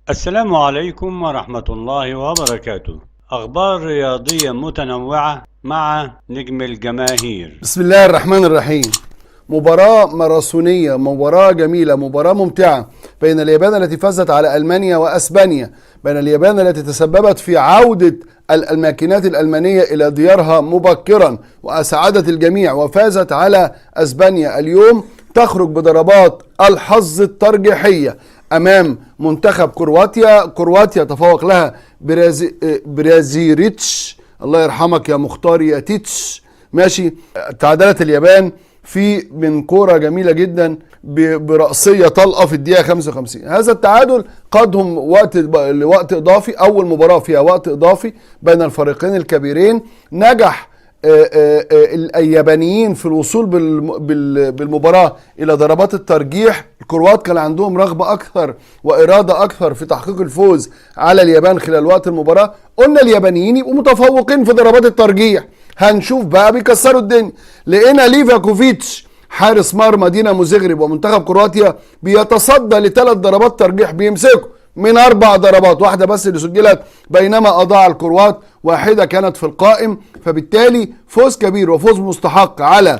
السلام عليكم ورحمة الله وبركاته. أخبار رياضية متنوعة مع نجم الجماهير. بسم الله الرحمن الرحيم. مباراة ماراثونية، مباراة جميلة، مباراة ممتعة بين اليابان التي فازت على ألمانيا وأسبانيا، بين اليابان التي تسببت في عودة الماكينات الألمانية إلى ديارها مبكرا وأسعدت الجميع وفازت على أسبانيا. اليوم تخرج بضربات الحظ الترجيحية أمام منتخب كرواتيا. كرواتيا تفوق لها برازيريتش، الله يرحمك يا مختار يا تيتش. ماشي، تعادلت اليابان في من كورة جميلة جدا برأسية طلقة في الدقيقة 55. هذا التعادل قادهم لوقت إضافي، أول مباراة فيها وقت إضافي بين الفريقين الكبيرين. نجح اليابانيين في الوصول بالمباراة إلى ضربات الترجيح. الكروات كان عندهم رغبة أكثر وإرادة أكثر في تحقيق الفوز على اليابان خلال وقت المباراة. قلنا اليابانيين يبقوا متفوقين في ضربات الترجيح، هنشوف بقى بيكسروا الدنيا. لقينا ليفاكوفيتش حارس مرمى دينامو زغرب ومنتخب كرواتيا بيتصدى لثلاث ضربات ترجيح، بيمسكوا من 4 ضربات، واحدة بس اللي سجلت، بينما أضاع الكروات واحدة كانت في القائم. فبالتالي فوز كبير وفوز مستحق على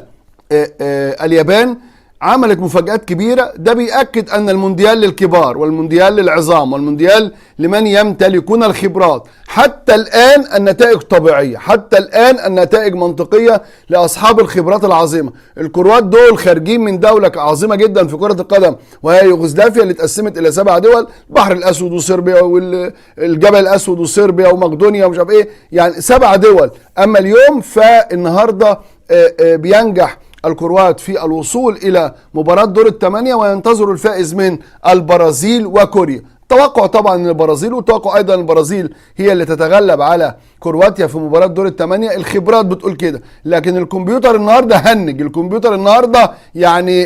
اليابان، عملت مفاجآت كبيرة. ده بيأكد أن المونديال للكبار والمونديال للعظام والمونديال لمن يمتلكون الخبرات. حتى الآن النتائج طبيعية، حتى الآن النتائج منطقية لأصحاب الخبرات العظيمة. الكروات دول خارجين من دولة عظيمة جدا في كرة القدم، وهي يوغوسلافيا اللي اتقسمت إلى 7 دول، البحر الأسود وصربيا والجبل الأسود وصربيا ومقدونيا ومش عارف إيه، يعني 7 دول. أما اليوم فالنهاردة بينجح الكروات في الوصول إلى مباراة دور الثمانية وينتظر الفائز من البرازيل وكوريا. توقع طبعا ان البرازيل، وتوقع ايضا البرازيل هي اللي تتغلب على كرواتيا في مباراة دور الثمانية. الخبرات بتقول كده، لكن الكمبيوتر النهارده هنج، الكمبيوتر النهارده يعني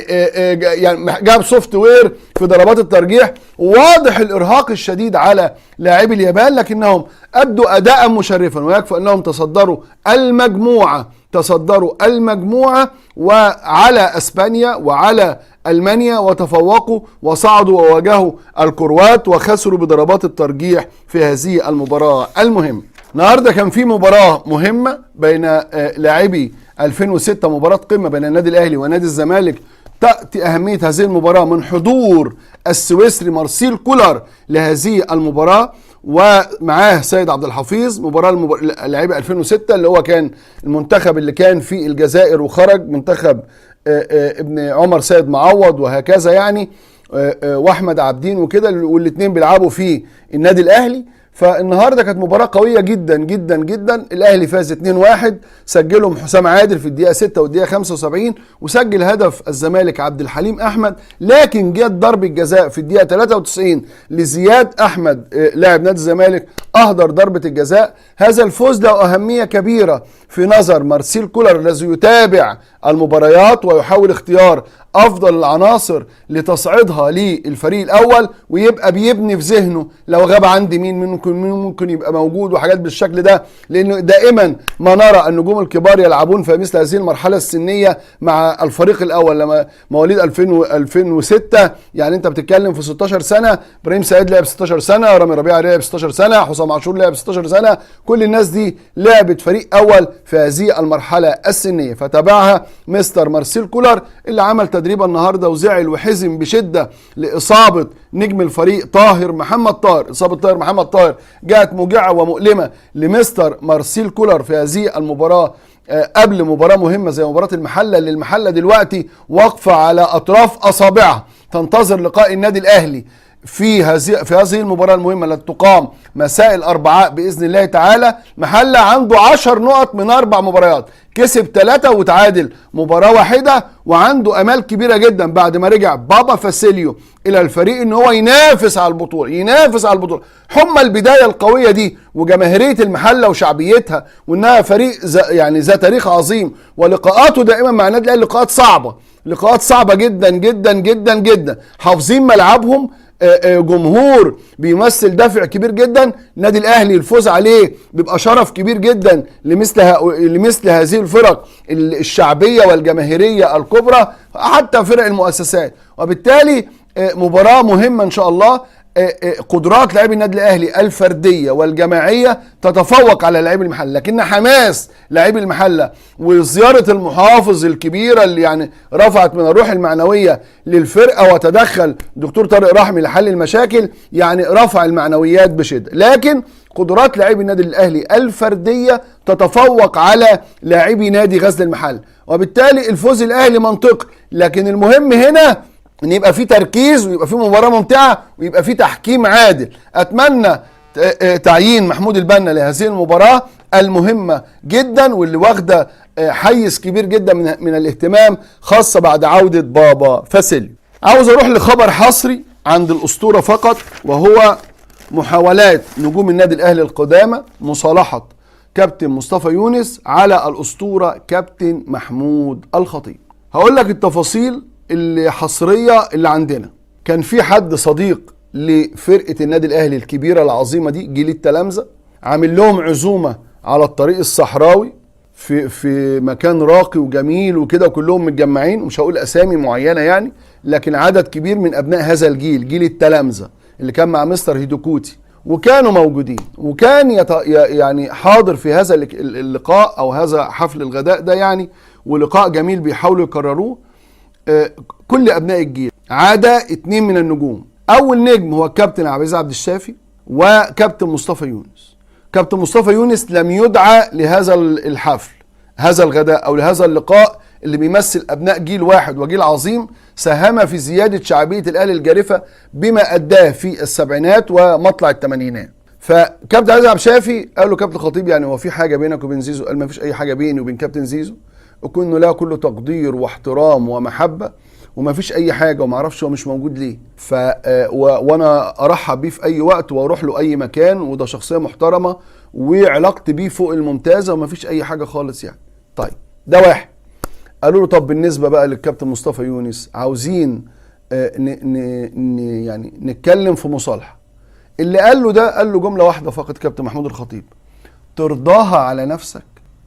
جاب software في ضربات الترجيح. واضح الارهاق الشديد على لاعبي اليابان، لكنهم ادوا اداء مشرفا، ويكفي انهم تصدروا المجموعة وعلى اسبانيا وعلى المانيا، وتفوقوا وصعدوا وواجهوا الكروات وخسروا بضربات الترجيح في هذه المباراة المهمة. النهارده كان في مباراة مهمة بين لاعبي 2006، مباراة قمة بين النادي الأهلي ونادي الزمالك. تأتي أهمية هذه المباراة من حضور السويسري مارسيل كولر لهذه المباراة ومعاه سيد عبد الحفيظ. مباراة لاعبي 2006 اللي هو كان المنتخب اللي كان في الجزائر وخرج، منتخب ابن عمر سيد معوض وهكذا يعني، واحمد عابدين وكده، والاثنين بيلعبوا في النادي الاهلي. فالنهارده كانت مباراة قوية جدا جدا جدا. الاهلي فاز 2-1، سجلهم حسام عادل في الدقيقة 6 والدقيقة 75، وسجل هدف الزمالك عبد الحليم احمد، لكن جت ضربه جزاء في الدقيقة 93 لزياد احمد، لاعب نادي الزمالك، اهدر ضربه الجزاء. هذا الفوز له اهمية كبيرة في نظر مارسيل كولر الذي يتابع المباريات ويحاول اختيار افضل العناصر لتصعيدها للفريق الاول، ويبقى بيبني في ذهنه لو غاب عندي مين ممكن يبقى موجود وحاجات بالشكل ده، لانه دائما ما نرى النجوم الكبار يلعبون في مثل هذه المرحلة السنية مع الفريق الاول. لما مواليد 2006، يعني انت بتتكلم في 16 سنة، ابراهيم سعيد لعب 16 سنة، رامي ربيعة لعب 16 سنة، حسام عاشور لعب 16 سنة، كل الناس دي لعبت فريق اول في هذه المرحلة السنية. فتابعها مستر مارسيل كولر اللي عمل تدريب النهارده وزعل وحزن بشده لاصابة نجم الفريق طاهر محمد طاهر. اصابه طاهر محمد طاهر جاءت موجعة ومؤلمة لمستر مارسيل كولر في هذه المباراة، قبل مباراة مهمة زي مباراة المحلة، اللي المحلة دلوقتي واقفة على اطراف اصابعها تنتظر لقاء النادي الاهلي في هذه المباراة المهمة التي تقام مساء الأربعاء بإذن الله تعالى. محلة عنده 10 نقط من 4 مباريات، كسب 3 وتعادل مباراة واحدة، وعنده أمال كبيرة جدا بعد ما رجع بابا فاسيليو إلى الفريق إن هو ينافس على البطولة، ينافس على البطولة. حمى البداية القوية دي وجماهيرية المحلة وشعبيتها، وإنها فريق يعني ذا تاريخ عظيم، ولقاءاته دائما مع النادي الأهلي لقاءات صعبة، لقاءات صعبة جدا جدا جدا جدا، حافظين ملعبهم، جمهور بيمثل دافع كبير جدا. النادي الاهلي الفوز عليه بيبقى شرف كبير جدا لمثل هذه الفرق الشعبية والجماهيريه الكبرى، حتى فرق المؤسسات. وبالتالي مباراة مهمة ان شاء الله. قدرات لاعبي النادي الاهلي الفردية والجماعيه تتفوق على لاعبي المحلة، لكن حماس لاعبي المحلة وزيارة المحافظ الكبيرة اللي يعني رفعت من الروح المعنوية للفرقة، وتدخل دكتور طارق رحمي لحل المشاكل، يعني رفع المعنويات بشده. لكن قدرات لاعبي النادي الاهلي الفردية تتفوق على لاعبي نادي غزل المحلة، وبالتالي الفوز الاهلي منطقي. لكن المهم هنا ان يبقى في تركيز، ويبقى في مباراة ممتعة، ويبقى في تحكيم عادل. اتمنى تعيين محمود البنا لهذه المباراة المهمة جدا، واللي واخده حيز كبير جدا من الاهتمام، خاصة بعد عوده بابا فاسيليو. عاوز اروح لخبر حصري عند الاسطورة فقط، وهو محاولات نجوم النادي الاهلي القدامى مصالحه كابتن مصطفى يونس على الاسطورة كابتن محمود الخطيب. هقول لك التفاصيل اللي حصرية اللي عندنا. كان في حد صديق لفرقة النادي الاهلي الكبيرة العظيمة دي، جيل التلامذه، عامل لهم عزومة على الطريق الصحراوي في مكان راقي وجميل وكده، وكلهم متجمعين، ومش هقول اسامي معينة يعني، لكن عدد كبير من ابناء هذا الجيل، جيل التلامذه اللي كان مع مستر هيدوكوتي، وكانوا موجودين، وكان يعني حاضر في هذا اللقاء او هذا حفل الغداء ده يعني، ولقاء جميل بيحاولوا يكرروه كل ابناء الجيل عدا 2 من النجوم. اول نجم هو الكابتن عبد العزيز عبد الشافي وكابتن مصطفى يونس. كابتن مصطفى يونس لم يدعى لهذا الحفل، هذا الغداء او لهذا اللقاء اللي بيمثل ابناء جيل واحد وجيل عظيم ساهم في زيادة شعبية الاهلي الجارفة بما اداه في السبعينات ومطلع الثمانينات. فكابتن عبد العزيز عبد الشافي قال له كابتن الخطيب، يعني هو في حاجة بينك وبين زيزو؟ قال ما فيش اي حاجة بيني وبين كابتن زيزو، وكنا له كل تقدير واحترام ومحبه وما فيش اي حاجة، وما اعرفش هو مش موجود ليه، ف وانا ارحب بيه في اي وقت واروح له اي مكان، وده شخصية محترمه وعلاقتي بيه فوق الممتازة وما فيش اي حاجة خالص يعني. طيب ده واحد. قالوا له طب بالنسبة بقى للكابتن مصطفى يونس عاوزين يعني نتكلم في مصالحه. اللي قال له ده قال له جملة واحدة فقط كابتن محمود الخطيب، ترضاها على نفسك؟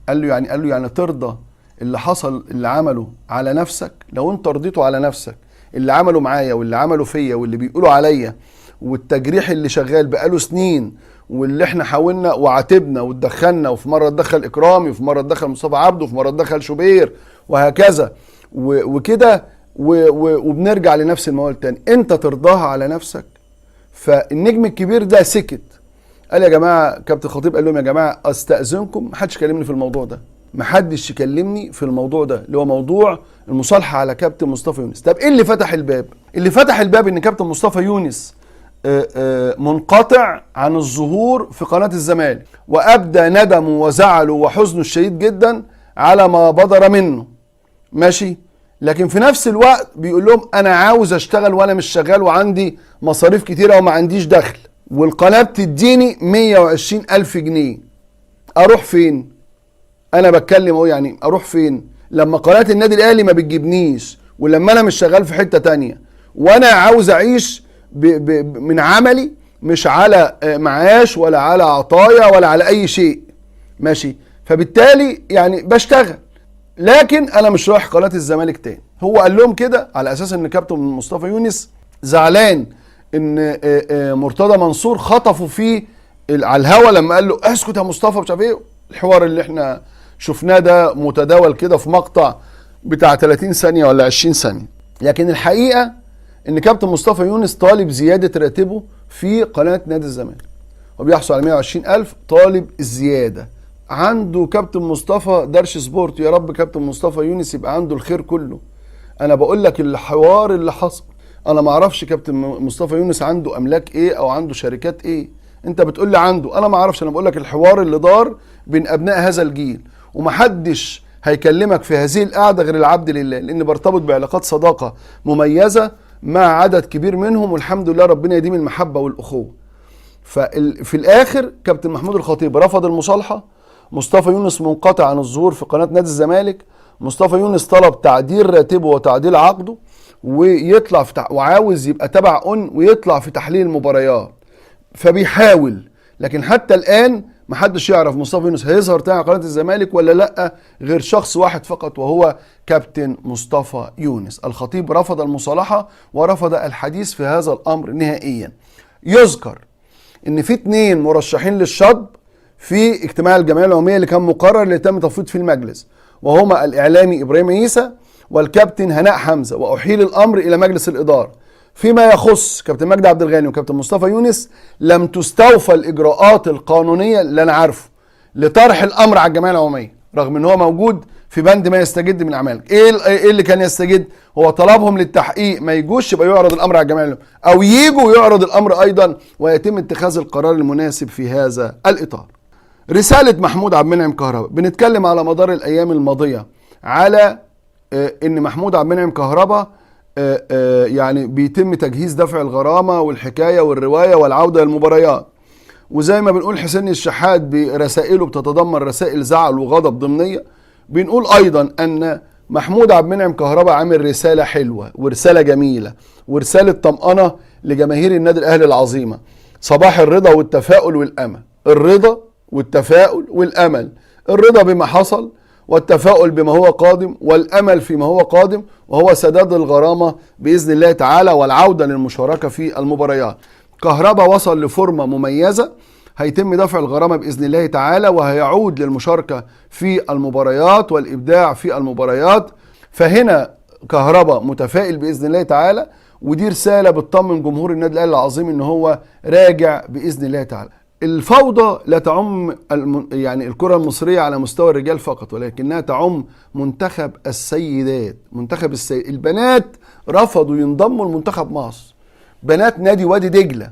قال له يعني، قال له يعني ترضى اللي حصل اللي عمله على نفسك؟ لو انت رضيته على نفسك، اللي عمله معايا واللي عمله فيا واللي بيقولوا عليا والتجريح اللي شغال بقاله سنين، واللي احنا حاولنا وعاتبنا واتدخلنا، وفي مرة اتدخل اكرامي، وفي مرة اتدخل مصطفى عبده، وفي مرة اتدخل شوبير، وهكذا وكده وبنرجع لنفس الموال تاني، انت ترضاها على نفسك؟ فالنجم الكبير ده سكت. قال يا جماعة، كابتن خطيب قال لهم يا جماعة استاذنكم محدش يكلمني في الموضوع ده، محدش يكلمني في الموضوع ده اللي هو موضوع المصالحة على كابتن مصطفى يونس. طب ايه اللي فتح الباب؟ اللي فتح الباب ان كابتن مصطفى يونس منقطع عن الظهور في قناة الزمالك، وابدى ندمه وزعله وحزنه الشديد جدا على ما بدر منه، ماشي، لكن في نفس الوقت بيقول لهم انا عاوز اشتغل وانا مش شغال وعندي مصاريف كتيرة وما عنديش دخل، والقناة بتديني 120 ألف جنيه، اروح فين؟ انا بتكلم اهو، يعني اروح فين لما قناة النادي الاهلي ما بتجيبنيش، ولما انا مش شغال في حتة تانية، وانا عاوز اعيش من عملي، مش على معاش ولا على عطايا ولا على اي شيء، ماشي، فبالتالي يعني بشتغل، لكن انا مش رايح قناة الزمالك تاني. هو قال لهم كده على اساس ان كابتن مصطفى يونس زعلان ان مرتضى منصور خطفه فيه على الهوا لما قال له اسكت يا مصطفى مش عارف ايه، الحوار اللي احنا شفناه ده متداول كده في مقطع بتاع 30 ثانية ولا 20 ثانية. لكن الحقيقة ان كابتن مصطفى يونس طالب زيادة راتبه في قناة نادي الزمالك، وبيحصل على 120,000، طالب الزيادة. عنده كابتن مصطفى درش سبورت، يا رب كابتن مصطفى يونس يبقى عنده الخير كله. انا بقول لك الحوار اللي حصل، انا ما اعرفش كابتن مصطفى يونس عنده املاك ايه او عنده شركات ايه، انت بتقول لي عنده، انا ما اعرفش، انا بقول لك الحوار اللي دار بين ابناء هذا الجيل، ومحدش هيكلمك في هذه القعدة غير العبد لله، لان برتبط بعلاقات صداقه مميزة مع عدد كبير منهم، والحمد لله ربنا يديم المحبة والاخوة. ففي الاخر كابتن محمود الخطيب رفض المصالحة، مصطفى يونس منقطع عن الظهور في قناة نادي الزمالك، مصطفى يونس طلب تعديل راتبه وتعديل عقده، ويطلع في وعاوز يبقى تبع اون ويطلع في تحليل المباريات، فبيحاول، لكن حتى الان محدش يعرف مصطفى يونس هيظهر تاني على قناة الزمالك ولا لا، غير شخص واحد فقط وهو كابتن مصطفى يونس. الخطيب رفض المصالحة ورفض الحديث في هذا الامر نهائيا. يذكر ان في 2 مرشحين للشطب في اجتماع الجمعية العمومية اللي كان مقرر اللي تم تفويض في المجلس، وهما الاعلامي ابراهيم عيسى والكابتن هناء حمزة، واحيل الامر الى مجلس الادارة. فيما يخص كابتن مجدي عبد الغني وكابتن مصطفى يونس، لم تستوفى الاجراءات القانونية اللي انا عارفه لطرح الامر على الجمعية العمومية، رغم ان هو موجود في بند ما يستجد من اعمالك. ايه اللي كان يستجد؟ هو طلبهم للتحقيق، ما يجوش يبقى يعرض الامر على الجمعية العمومية، او ييجوا يعرض الامر ايضا ويتم اتخاذ القرار المناسب في هذا الاطار. رسالة محمود عبد المنعم كهربا، بنتكلم على مدار الايام الماضية على ان محمود عبد المنعم كهربا يعني بيتم تجهيز دفع الغرامة والحكاية والرواية والعودة للمباريات. وزي ما بنقول حسين الشحات برسائله بتتضمن رسائل زعل وغضب ضمنيه، بنقول ايضا ان محمود عبد المنعم كهربا عامل رسالة حلوة ورسالة جميلة ورسالة طمأنه لجماهير النادي الاهلي العظيمة. صباح الرضا والتفاؤل والامل، الرضا والتفاؤل والامل، الرضا بما حصل والتفاؤل بما هو قادم والامل فيما هو قادم، وهو سداد الغرامة باذن الله تعالى والعودة للمشاركة في المباريات. كهربا وصل لفورمه مميزة، هيتم دفع الغرامة باذن الله تعالى وهيعود للمشاركة في المباريات والابداع في المباريات. فهنا كهربا متفائل باذن الله تعالى، ودي رسالة بتطمن جمهور النادي الاهلي العظيم ان هو راجع باذن الله تعالى. الفوضى لا تعم يعني الكرة المصرية على مستوى الرجال فقط، ولكنها تعم منتخب السيدات. منتخب البنات رفضوا ينضموا لمنتخب مصر. بنات نادي وادي دجلة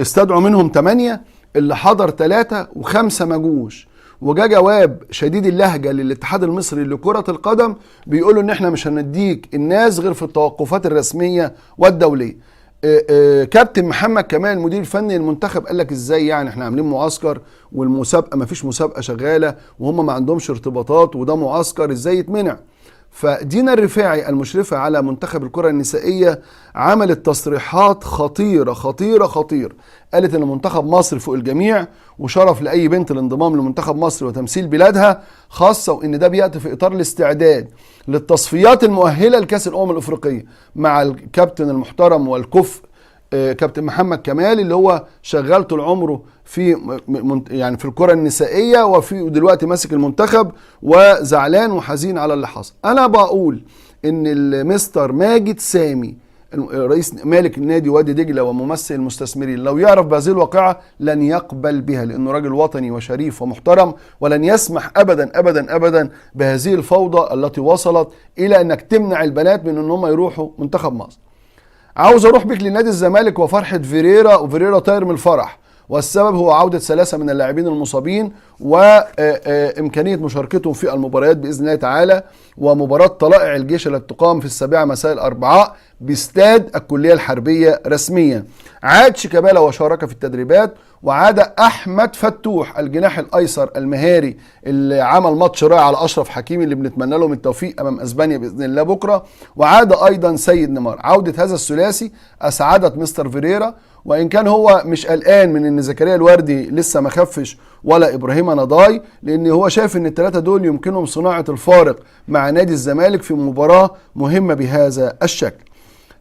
استدعوا منهم 8، اللي حضر 3 و5 ما جوش. وجا جواب شديد اللهجة للاتحاد المصري لكرة القدم بيقولوا ان احنا مش هنديك الناس غير في التوقفات الرسمية والدولية. كابتن محمد كمال المدير الفني للمنتخب قال لك ازاي يعني احنا عاملين معسكر والمسابقه ما فيش مسابقة شغالة وهم ما عندهمش ارتباطات وده معسكر ازاي يتمنع؟ فدينا الرفاعي المشرفة على منتخب الكره النسائية عملت تصريحات خطيرة خطيرة خطيرة، قالت ان منتخب مصر فوق الجميع وشرف لاي بنت الانضمام لمنتخب مصر وتمثيل بلادها، خاصة وان ده بياتي في اطار الاستعداد للتصفيات المؤهله لكاس الامم الافريقية مع الكابتن المحترم والكفء كابتن محمد كمال اللي هو شغال طول عمره في يعني في الكره النسائية وفي ودلوقتي ماسك المنتخب وزعلان وحزين على اللي حصل. انا بقول ان المستر ماجد سامي رئيس مالك النادي وادي دجله وممثل المستثمرين لو يعرف بهذه الواقعة لن يقبل بها، لانه راجل وطني وشريف ومحترم، ولن يسمح ابدا ابدا ابدا بهذه الفوضى التي وصلت الى انك تمنع البنات من ان هم يروحوا منتخب مصر. عاوز اروح بيك لنادي الزمالك وفرحه فيريرا، وفيريرا طاير من الفرح، والسبب هو عودة 3 من اللاعبين المصابين وإمكانية مشاركتهم في المباريات بإذن الله تعالى، ومباراة طلائع الجيش التي تقام في 7 مساء الأربعاء باستاد الكلية الحربية رسميا. عاد شيكابالا وشارك في التدريبات، وعاد أحمد فتوح الجناح الأيسر المهاري اللي عمل ماتش رائع على أشرف حكيمي اللي بنتمنى لهم التوفيق أمام أسبانيا بإذن الله بكرة، وعاد أيضا سيد نيمار. عودة هذا الثلاثي أسعدت مستر فيريرا، وإن كان هو مش قلقان من إن زكريا الوردي لسه ما خفش ولا إبراهيم نضاي، لأن هو شايف إن الثلاثة دول يمكنهم صناعة الفارق مع نادي الزمالك في مباراة مهمة بهذا الشكل.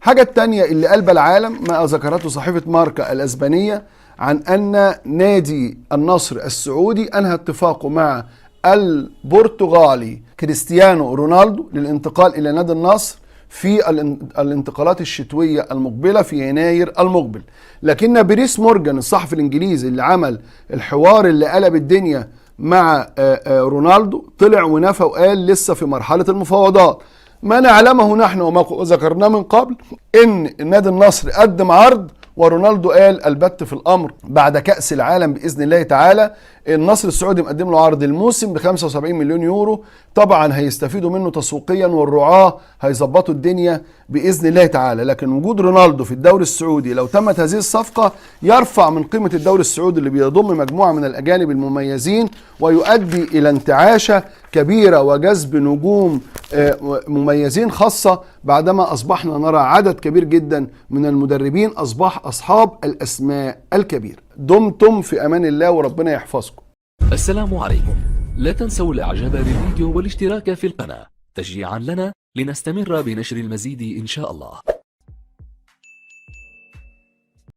حاجة التانية اللي قلب العالم ما ذكرته صحيفة ماركا الأسبانية عن أن نادي النصر السعودي أنهى اتفاقه مع البرتغالي كريستيانو رونالدو للانتقال إلى نادي النصر في الانتقالات الشتوية المقبلة في يناير المقبل. لكن بيريس مورجان الصحفي الإنجليزي اللي عمل الحوار اللي قلب الدنيا مع رونالدو طلع ونفى وقال لسه في مرحلة المفاوضات. ما نعلمه نحن وما ذكرناه من قبل إن نادي النصر قدم عرض ورونالدو قال البت في الأمر بعد كأس العالم بإذن الله تعالى. النصر السعودي مقدم له عرض الموسم ب 75 مليون يورو، طبعا هيستفيدوا منه تسويقيا والرعاة هيظبطوا الدنيا بإذن الله تعالى. لكن وجود رونالدو في الدوري السعودي لو تمت هذه الصفقة يرفع من قيمة الدوري السعودي اللي بيضم مجموعة من الأجانب المميزين ويؤدي إلى انتعاشة كبيرة وجذب نجوم مميزين، خاصة بعدما أصبحنا نرى عدد كبير جدا من المدربين أصبح أصحاب الأسماء الكبيرة. دمتم في أمان الله وربنا يحفظكم. السلام عليكم، لا تنسوا الإعجاب بالفيديو والاشتراك في القناة تشجيعا لنا لنستمر بنشر المزيد إن شاء الله.